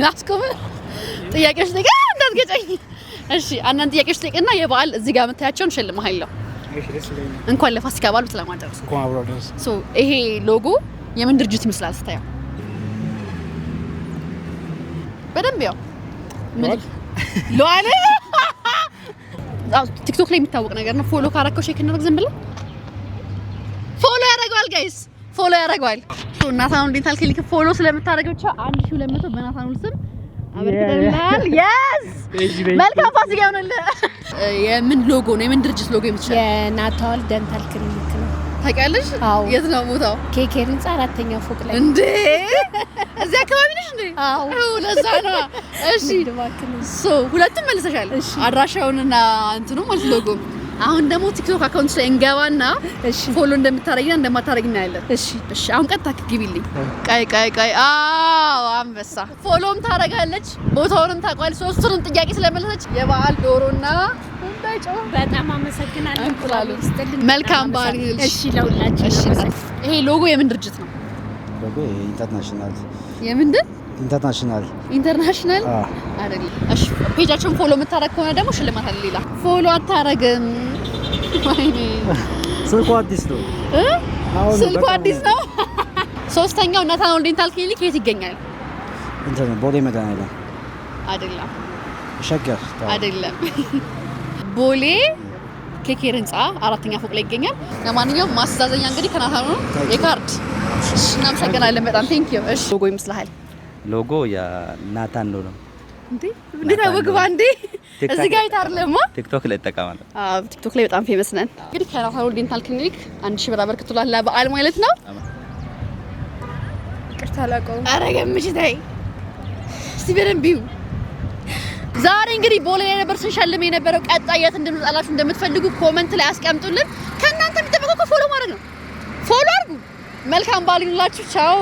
ላስቆም። ጥያቄዎች ጠይቅ፣ እንዳትገጨኝ። እሺ፣ አንዳንድ ጥያቄዎች ጠይቅና የበዓል እዚህ ጋር የምታያቸውን እሸልምሃለሁ። እሺ፣ ደስ ይለኛል። እንኳን ለፋሲካ በዓል በሰላም አደረሰ። እንኳን አብሮ አደረሰን። So ይሄ ሎጎ የምን ድርጅት ይመስላል ስታየው? በደንብ ያው ምን ለዋለ አዎ፣ ቲክቶክ ላይ የሚታወቅ ነገር ነው። Follow ካረከው shake እናደርግ ዝም ብለህ follow ያደርገዋል። Guys፣ follow ያደርገዋል። So ናታኖል Dental Clinic follow ስለምታደርግ ብቻ 1200 በናታኖል ስም አበርክተንልሃል። Yes፣ መልካም ፋሲካ ይሆንልህ። የምን ሎጎ ነው? የምን ድርጅት ሎጎ ይመስልሻል? የናታዋል Dental Clinic ነው። ታውቂያለሽ? አዎ። የት ነው ቦታው? ኬኬር ህንጻ አራተኛ ፎቅ ላይ። እንዴ፣ እዚህ አካባቢ ነሽ እንዴ? አዎ። አዎ፣ ለዛ ነው። እሺ። ንግድ ባንክ ነው። So ሁለቱም መልሰሻል። አድራሻውንና እንትኑ ማለት ሎጎ። አሁን ደግሞ ቲክቶክ account ላይ እንገባና follow እንደምታረጊና እንደማታረጊ እናያለን። እሺ። እሺ፣ አሁን ቀጥታ ግቢልኝ። ቀይ ቀይ ቀይ። አዎ፣ አንበሳ። Follow ም ታረጋለች፣ ቦታውንም ታውቀዋለች። ሶስቱንም ጥያቄ ስለመለሰች የበዓል ዶሮና እንዳይጮህ በጣም አመሰግናለሁ። እንቁላሉ። ይስጥልኝ። መልካም በጣም በዓል ይሁንልሽ። እሺ፣ ለሁላችን። እሺ፣ ይሄ ሎጎ የምን ድርጅት ነው? ሎጎ international። የምንድን? International። International አይደለም። እሺ፣ page ኣቸውን follow የምታረግ ከሆነ ደግሞ ሽልማት አለ። ሌላ follow አታረግም። ወይኔ። ስልኩ አዲስ ነው። እ? አሁን ስልኩ በጣም አዲስ ነው። ሶስተኛው ናታኖል Dental Clinic የት ይገኛል? እንትን ቦሌ መድኃኒዓለም። አይደለም። ሸገር። አይደለም። ቦሌ ኬኬር ህንፃ አራተኛ ፎቅ ላይ ይገኛል። ለማንኛውም ማስተዛዘኛ እንግዲህ ከናታኖል የካርድ። እሺ፣ እናመሰግናለን በጣም፣ thank you። እሺ፣ ሎጎ ይመስልሃል? ሎጎ የናታን ነው። እንዴ፣ እንዴት አወቅ ባንዴ? እዚህ ጋር አይታርለማ። ቲክቶክ ላይ እጠቀማለሁ። አዎ፣ ቲክቶክ ላይ በጣም famous ነን። እንግዲህ ከናታኖል Dental Clinic 1000 ብር አበርክቶላል ለበዓል ማለት ነው። ይቅርታ፣ አላውቀውም። ኧረ ገምጪ ተይ እስቲ በደንብ ይዩ። ዛሬ እንግዲህ ቦሌ ላይ ነበር ስንሸልም የነበረው። ቀጣይ የት እንድንመጣላችሁ እንደምትፈልጉ comment ላይ አስቀምጡልን። ከእናንተ የሚጠበቀው እኮ follow ማድረግ ነው። Follow አድርጉ። መልካም በዓል ይሁንላችሁ። ቻው።